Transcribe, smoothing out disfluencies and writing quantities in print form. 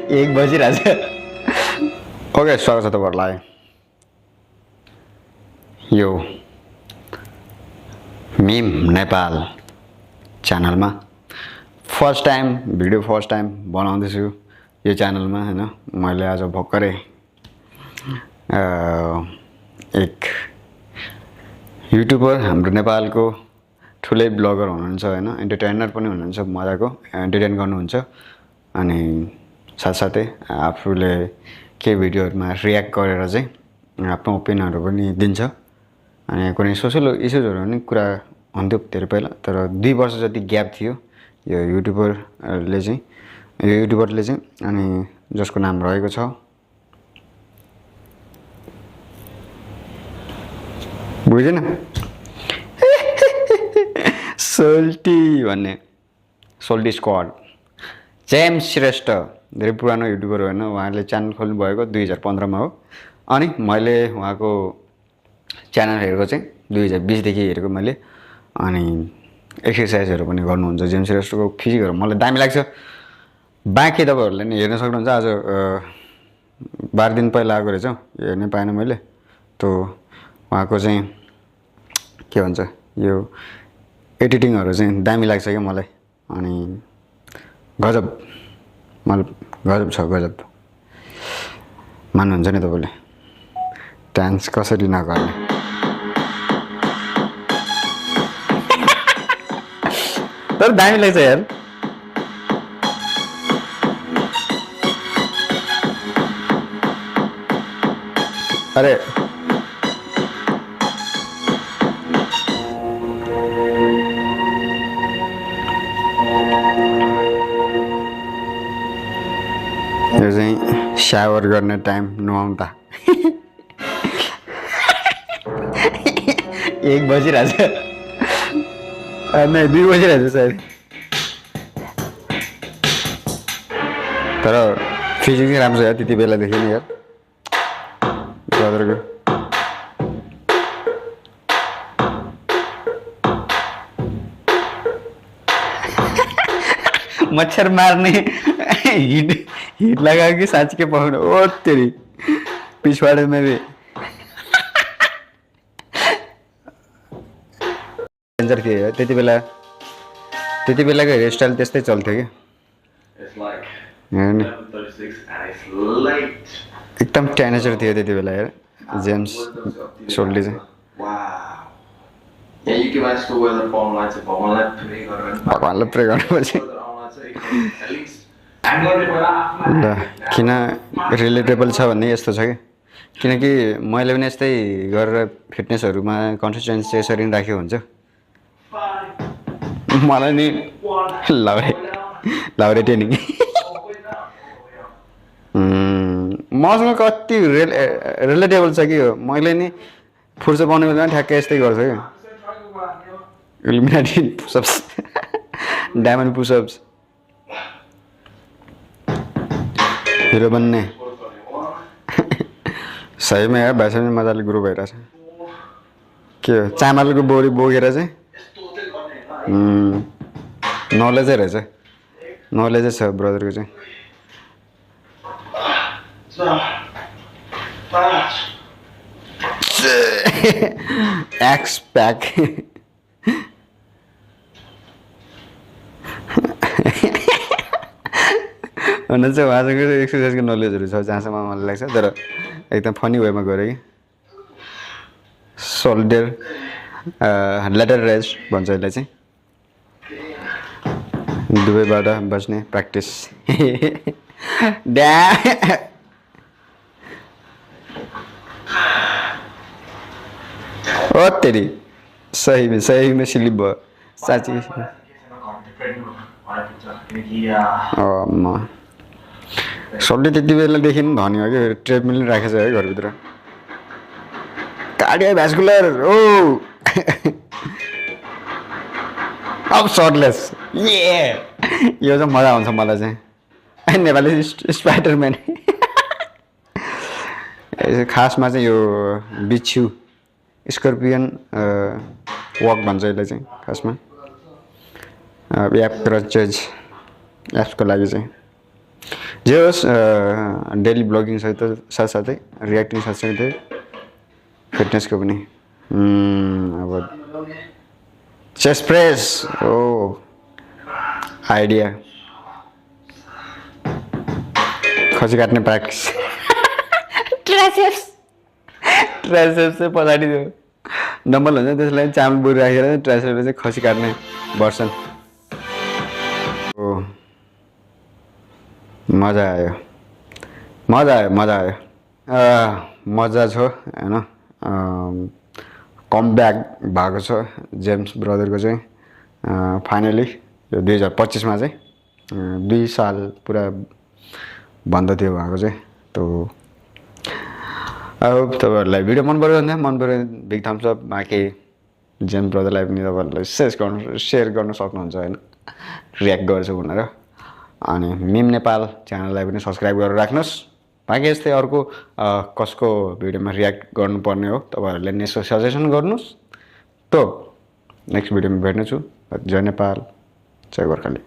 1 बजिरहेछ। Okay, स्वागत छ तपाईँहरूलाई यो मिम नेपाल च्यानलमा। फर्स्ट टाइम बनाउँदैछु यो च्यानलमा हैन। मैले आज भर्खरै एक युट्युबर हाम्रो नेपालको ठुलै ब्लगर हुनुहुन्छ हैन, एन्टरटेनर पनि हुनुहुन्छ, मजाको एन्टरटेन गर्नुहुन्छ। अनि साथसाथै आफूले के भिडियोहरुमा रियाक्ट गरेर चाहिँ आफ्नो ओपिनियनहरु पनि दिन्छ। अनि कुनै सोशल इस्युजहरु पनि कुरा हुन्थ्यो धेरै पहिला, तर 2 वर्ष जति ग्याप थियो यो युट्युबरले चाहिँ अनि जसको नाम रहेको छ बुझेन सोल्टी भन्ने, सोल्टी स्क्वाड। जेम्स श्रेष्ठ धेरै पुरानो युट्युबर होइन, उहाँले च्यानल खोल्नु भएको 2015 मा हो। अनि मैले उहाँको च्यानल हेरेको चाहिँ 2020 देखि हेरेको मैले। अनि एक्सरसाइजहरु पनि गर्नुहुन्छ जेम्स श्रेष्ठको। फिजिकहरु मलाई दामी लाग्छ। बाँकी तपाईहरुले नि हेर्न सक्नुहुन्छ। आज 12 दिन पहिला आएको रहेछ, हेर्नै पाएन मैले। त्यो उहाँको चाहिँ के भन्छ यो एडिटिङहरु चाहिँ दामी लाग्छ के मलाई। अनि गजब छ, गजब मान्नुहुन्छ नि तपाईले। डान्स कसरी नगर्ने तर दामी लाग्छ यार। अरे यो चाहिँ शावर गर्ने टाइम नुहाउँदा 1 बजिरहेछ। नहीं 2 बजिरहेछ सायद। तर फिजिक्स राम्रो छ यार त्यति बेलादेखि नि यार ब्रदरको। मच्छर मार्ने हिट लगायो कि साँच्चीकै पाउनु। ओ तेरी पिछवाड़े में भी डेन्जर थियो यार त्यति बेलाको हेयर स्टाइल त्यस्तै चल्थ्यो कि एकदम टेनेजर थियो त्यति बेला यार जेम्स सोल्टी चाहिँ। भगवानलाई प्रे गर्नुपर्छ। ल किन रिलेटेबल छ भन्ने यस्तो छ कि किनकि मैले पनि यस्तै गरेर फिटनेसहरुमा कन्सिस्टेन्सी यसरी नै राखेको हुन्छ। मलाई नि लाउरे ट्रेनिङ मसँग कति रिलेटेबल छ कि हो। मैले नि फुर्सद पाउने बेलामा ठ्याक्कै यस्तै गर्छु कि इल्युमिनाटी पुसअप्स डायमन्ड पुसअप्स हिरो बन्ने। सहीमा यार भाषा पनि मजाले ग्रो भइरहेछ। के हो चामलको बोरी बोकेर चाहिँ नलेजै रहेछ, नलेजै छ ब्रदरको चाहिँ। एक्स प्याक भन्नु चाहिँ उहाँसँग एक्सर्साइजको नलेजहरू छ जहाँसम्म मलाई लाग्छ। तर एकदम फनी वेमा गऱ्यो कि सोल्डर लेटर रेज भन्छ यसलाई चाहिँ। दुबईबाट बस्ने प्र्याक्टिस ओ तेरी सही में स्लिप भयो साँच्ची। सोल्टी त्यति बेलादेखि धनी हो कि ट्रेडमिल राखेको छ है घरभित्र। कार्डियो भ्यास्कुलर ओ अब सर्टलेस यो चाहिँ मजा आउँछ मलाई चाहिँ। नेपाली स्पाइडरम्यान खासमा चाहिँ यो बिच्छू स्कर्पियन वक भन्छ यसलाई चाहिँ खासमा। एप क्रचेज एप्सको लागि चाहिँ जे होस् डेली ब्लगिङ सहित साथसाथै रियाक्टिङ साथसाथै फिटनेसको पनि अब चेस्ट प्रेस ओ आइडिया खसी काट्ने प्र्याक्टिस ट्राइसेप्स चाहिँ पछाडि त्यो डम्बल हुन्छ त्यसलाई चामल बुरी राखेर ट्राइसेप्सले चाहिँ खसी काट्ने भर्सन ओ मजा आयो मजा छ होइन कम ब्याक भएको छ जेम्स ब्रदरको चाहिँ फाइनली यो 2025मा चाहिँ 2 साल पुरा बन्द थियो भएको चाहिँ त्यो अब तपाईँहरूलाई भिडियो मन पऱ्यो भने बिग थम्स अप बाँकी जेम्स ब्रदरलाई पनि तपाईँहरूलाई सेयर गर्न सक्नुहुन्छ होइन रियाक्ट गर्छु भनेर अनि मिम नेपाल च्यानललाई पनि सब्सक्राइब गरेर राख्नुहोस् बाँकी यस्तै अर्को कसको भिडियोमा रियाक्ट गर्नुपर्ने हो तपाईँहरूले नेक्स्ट सजेसन गर्नुहोस् त नेक्स्ट भिडियोमा भेट्नेछु जय नेपाल जय गोर्खाली